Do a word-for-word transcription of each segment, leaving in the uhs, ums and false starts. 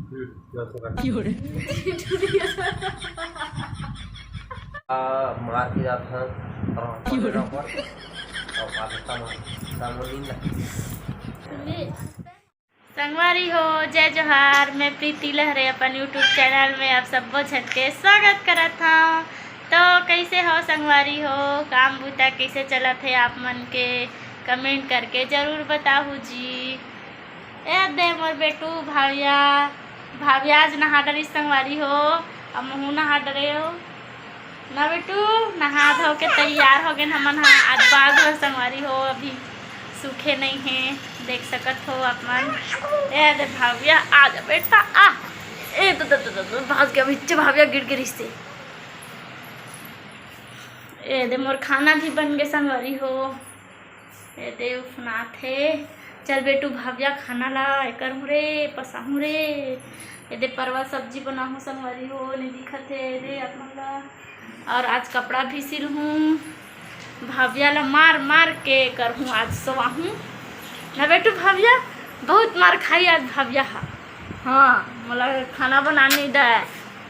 हम्म, जोर से कर। आ, मार के जात हन, और और पाकिस्तान, पाकिस्तान में नींद लगी। संगवारी हो, जय जोहार। मैं प्रीति लहरे अपन YouTube चैनल में आप सब्बो झन के स्वागत करत हव। तो कइसे हो संगवारी हो, काम बुता कइसे चलत हे आप मन के, कमेंट करके जरूर बताहू जी। ए दे मोर बेटू भाविया, भाविया आज नहा डरिस संगवारी हो, अब महू नहा डरे हो। ना बेटू, नहा धो के तैयार हो गेन हमन हा। आज बाग हो संगवारी हो, अभी सूखे नहीं है, देख सकत हो आप मन। ए दे भाविया, आ जा बेटा, आ। ए दे, दे, दे, दे, दे, भाग गया, नीचे भाविया गिर गिरिस हे। ए दे मोर खाना भी बन गे संगवारी हो। ए दे उफनात हे। चल बेटू भाविया खाना ला, एकर हूँ रे, पसाहूँ रे। ए दे परवा सब्जी बनाहूँ संगवारी हो, नहीं दिखत हे, ए दे आप मन ला। और आज कपड़ा भी सिलहूँ, भाविया ला मार मार के करहूँ आज सोवाहूँ। ना बेटू भाविया, बहुत मार खाई आज भाविया हा। हाँ, मोला खाना बनाने नहीं दे।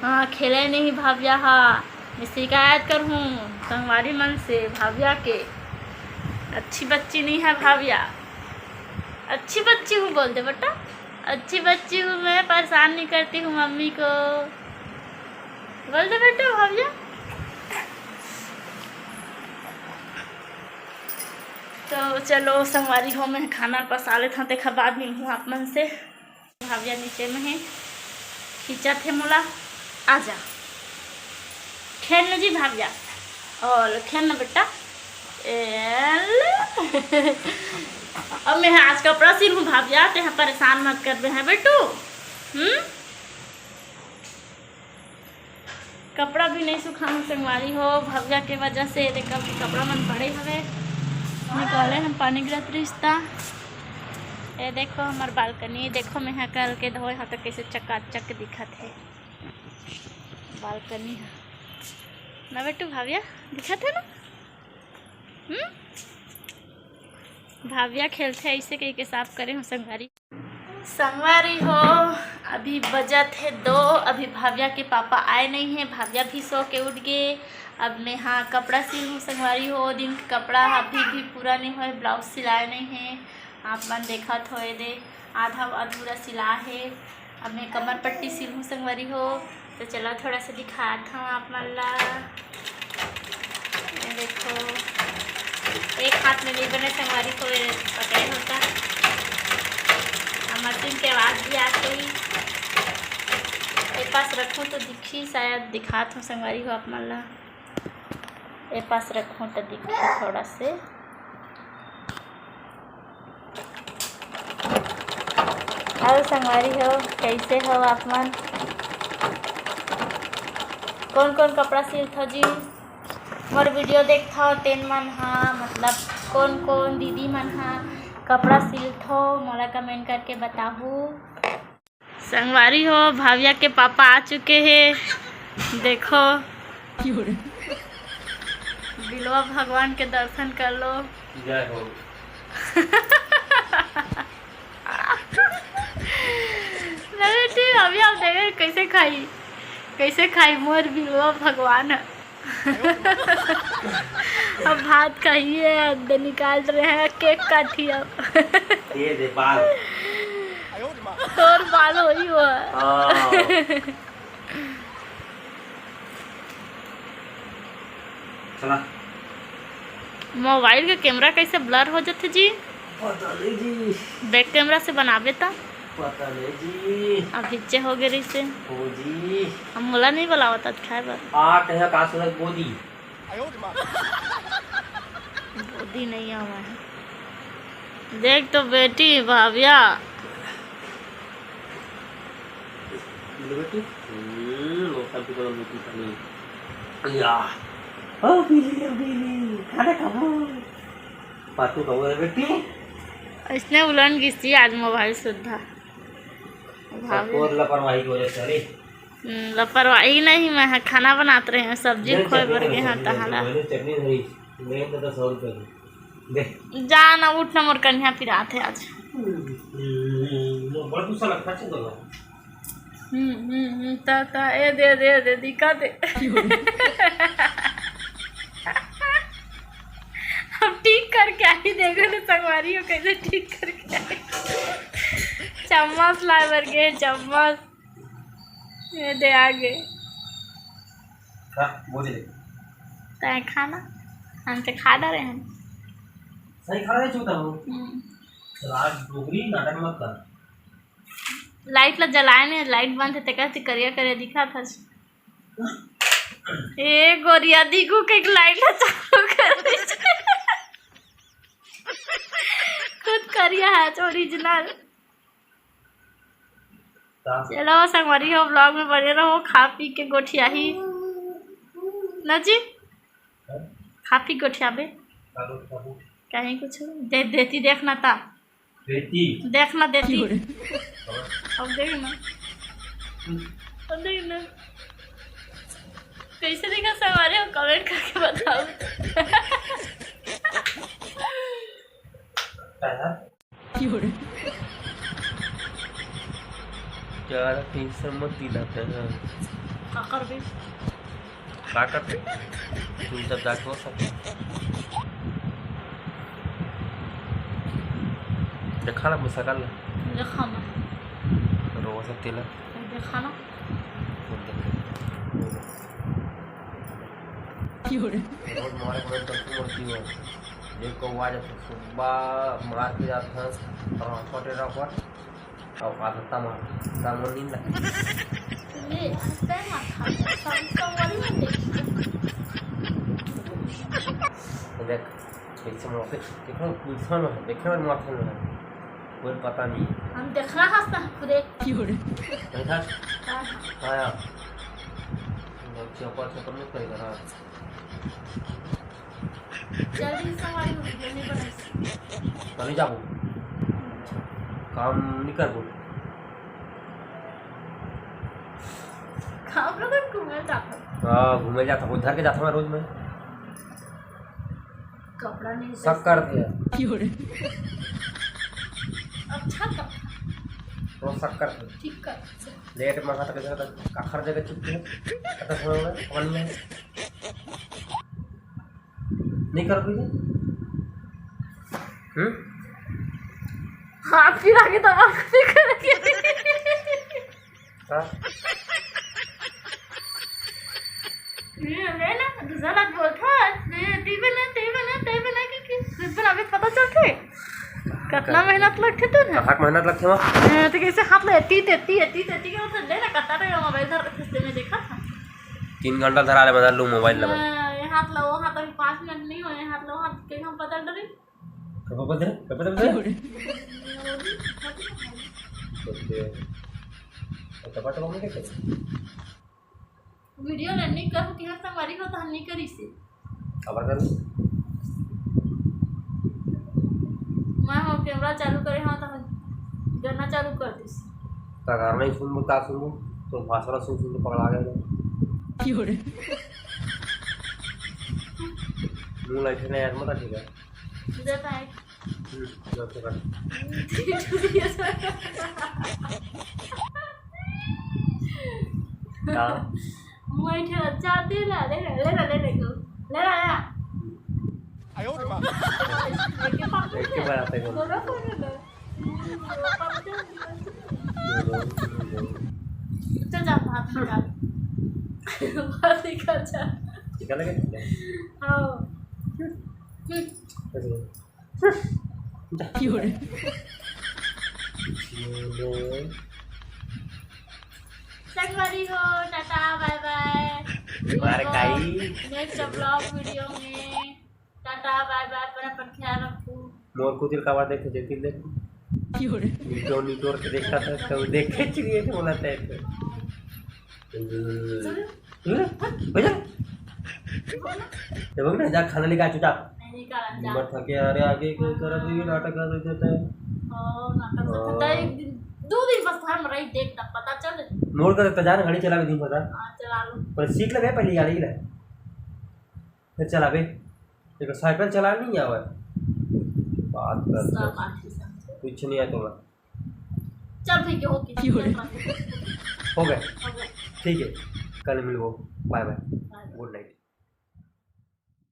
हाँ, खेले नहीं भाविया हा। मैं शिकायत करहूँ संगवारी मन से भाविया के। अच्छी बच्ची नहीं है भाविया, अच्छी बच्ची हूँ बोल दे बेटा, अच्छी बच्ची हूँ मैं, परेशान नहीं करती हूँ मम्मी को, बोल दे बेटा भाविया। तो चलो संगवारी हो, मैं खाना पसा लेत हूँ, तेखर बाद मिलहूँ आप मन से। भाविया नीचे में हे, खींचत हे मोला, आ जा, खेल न जी भाविया, और खेल न बेटा। ए, ले। अब मैं आज कपड़ा सिलहूँ भाविया, तेहा परेशान मत करबे हैं बेटू। हम्म, कपड़ा भी नहीं सुखाहूँ संगवारी हो, भाविया के वजह से। देखो, अभी कपड़ा मन पड़े हवे, निकाले हम, पानी गिरत रिहिस ता। ए देखो हमर बालकनी, देखो मैं हा कल के धोए हा तो कैसे चकाचक दिखत हे बालकनी हा। ना बेटू भाविया, दिखत हे ना? हम्म, भाविया खेलथे ऐसे कह के साफ करे हूँ संगवारी। संगवारी हो, अभी बजत हे दो, अभी भाविया के पापा आए नहीं है, भाविया भी सो के उठ गए। अब मैं हा कपड़ा सिलहूँ संगवारी हो, दिन के कपड़ा अभी भी पूरा नहीं होए, ब्लाउज सिलाए नहीं है। आप मन देखत हो, ए दे आधा अधूरा सिला हे। अब मैं कमर पट्टी सिलहूँ संगवारी हो, तो चला थोड़ा सा दिखात हूँ आप मन ला। ये देखो, एक हाथ में नहीं बने संगवारी को, ये पकड़े होता। अब मशीन के आवाज़ भी आत होही। ए पास रखूँ तो दिखी, शायद दिखात हूँ संगवारी हो आप मन ला। ए पास रखूँ तो दिखी थोड़ा से। अउ संगवारी हो, कैसे हो आप मन? कौन कौन कपड़ा सिलथो जी? मोर वीडियो देखथो तेन मन हा, मतलब कौन कौन दीदी मन हा कपड़ा सिलथो, मोला कमेंट करके बताहू। संगवारी हो, भाविया के पापा आ चुके हे। देखो, बिलवा भगवान के दर्शन कर लो। जय हो। नहीं ठीक, अभी आप देखे कैसे खाई, कैसे खाई मोर बिलवा भगवान। अब भात खाइए, अब निकाल रहे हैं, केक काटी अब। ये दे बाल। तोर बाल होई हो। हाँ। चला। मोबाइल के कैमरा कैसे ब्लर हो जाथे जी? पता नहीं जी। बैक कैमरा से बनाबे त? पता नहीं जी। अब हिच्चे हो गए रहिसे। हो जी। अब मोला नहीं बुलावत आज खाए बर। आ, कहे का सुनत बोदी। बोदी नहीं आवा है। देख तो बेटी, भाविया। ले बेटी। हम्म, लोकल की तरह बेटी खाली। या। ओ, पीली, ओ, पीली। खाना खाबो। पातू खाबो रे बेटी। इसने उलन गिसी आज मोबाइल सुद्धा। भाभी। तोर लापरवाही की वजह से, अरे। हम्म, लापरवाही नहीं, मैं ह खाना बनात रहे हूँ, सब्जी नहीं, खोए चटनी बर बना, गए हाँ, सब्जी बना, तहां ला। पहले चटनी धरी, नहीं तो दस और रुपये की। दे। जा ना, उठ ना, मोर कन्या पिरात है आज। हम्म, हम्म, हम्म, बड़ा गुस्सा लगता है, चल दो। हम्म, हम्म, हम्म, ता, ता, ए दे, दे, दे, दिखा दे। अब ठीक करके आई, देखो ना संगवारी हो, कैसे ठीक करके आई। चम्मच लाए बर गे, चम्मच। ये दे, आ गे। हाँ, बोल दे। तैं खाना, हम तो खा डारे हैं। सही खा रहे चूता हो। हम्म। चल, आज डोगरी नाटक मत कर। लाइट ला जलाए ने, लाइट बंद हे, तेकर से करिया करिया दिखत हस। ए गोरिया, दिखू के लाइट ला चालू कर दे। खुद करिया है, ओरिजिनल। का? चलो संगवारी हो, ब्लॉग में बने रहो, खा पी के गोठियाही ना जी, हाँ? खा पी गोठियाबे। का गोठियाबो? कहीं कुछ दे देती, देखना ता। देती। देखना देती। अब देखना, अब देखना। कैसे देखा संगवारी हो, कमेंट करके बताओ। का है? ज्यादा टेंशन मत दिला तैं, हाँ। का करबे? का करबे? तू जब जाके हो सकता। देखा ना, मुसकल ना। देखा ना। रो सकते ना। देखा ना। रोज मारे को एकदम से मरती हो। देख को आ जाते, सुबह मार के जाते हैं, रॉकेट, रॉकेट। अउ आदत मार, सामने नींद लग। ले, आज तय मार खा, सब, सब वाली मत देख। देख, कैसे मारते, देखो, कुछ ना है, देखो, मारते ना है। कोई पता नहीं। हम देखना हंसता है खुदे। नहीं था? हाँ। हाँ यार। चौपर, चौपर मत करेगा ना। जल्दी से हमारी वीडियो नहीं बनाई। तो नहीं जाबो, काम नहीं करबो। काम का तो घूमे जाता। हाँ, घूमे जाता, वो धर के जाता मैं रोज में। कपड़ा नहीं शक करते हैं। अच्छा कपड़ा। वो शक करते हैं। ठीक कर। लेट में हाथ कैसे करता, काखर जगह चुपके है। खत्म हो गया, पानी है। नहीं कर कोई। हम्म? हाथ फिरा के दबा के करेंगे। हाँ? ये ले ना, दूसरा लग बोल था। ये टीवी ना, टीवी ना, टीवी ना, कि, कि, बिल्कुल अभी पता चलते। कितना मेहनत लगते तो ना। कहाँ मेहनत लगते वहाँ? हाँ, तो कैसे हाथ ले, एती, एती, एती, एती, के मतलब ले ना, कता रहे मोबाइल धर के खींचते में देखा था। तीन घंटा धरा ले, बदल लूँ मोबाइल नंबर। हाँ, ये हाथ लो, वो हाथ अभी पाँच मिनट नहीं हुए, ये हाथ लो, हाथ के हम बदल डरे। कब बदल, कब बदल, बदल? ओके। तो टपा टपा में क्या करें? वीडियो ले नहीं करूँ कि हम संगवारी हो तो हम नहीं करी से। अब करूँ? मैं हो कैमरा चालू करे हाँ तो हम गाना चालू कर दी। का गाना नहीं सुनबो, का सुनबो? तो भाषण सुन सुन के पगला गए। मुंह लाइट है ना यार, मत ठीक है। दे भाई। हम्म, दे तो कर। हाँ। मुंह लाइट है, अच्छा, दे ना, ले ना, ले ना, ले ना, ले ना, ले ना। एक ही बार आता है। बोलो, बोलो, बोलो। चल जा, भात निकाल। भात निकाल जा। निकालेगा? हाँ। हम्म। संगवारी हो, टाटा, बाय बाय। मार खाई। नेक्स्ट व्लॉग वीडियो में। टाटा, बाय बाय, अपन, अपन ख्याल रखो। मोर कुतिल काबर देखे, जेतिल देखे। निटोर, निटोर के देखा था, तो देखे चिड़िया के बोला था एक। चलो। हम्म, भैया। ये बोल ना, जा खाना लेके आ चुपचाप। नहीं, नहीं, कल जा। मत थके, अरे आगे को तरफ भी नाटक कर देता है। ओ, नाटक हाँ। करता है, एक दिन, दो दिन बस हम रही, देख, तब पता चल। मोड़ कर देता, जा ना, गाड़ी चला भी दिन भर। हाँ, चला लो। पर सीख ले पहले गाड़ी ले। फिर चला बे। देखो, साइकिल चला नहीं आवे। बात कर। सब बात ही समझो। कुछ नहीं है तुम्हें। चल ठीक है, ओके। क्यों रे? चल, बाय। हो गए? हो गए। ठीक है, कल मिलबो। बाय बाय।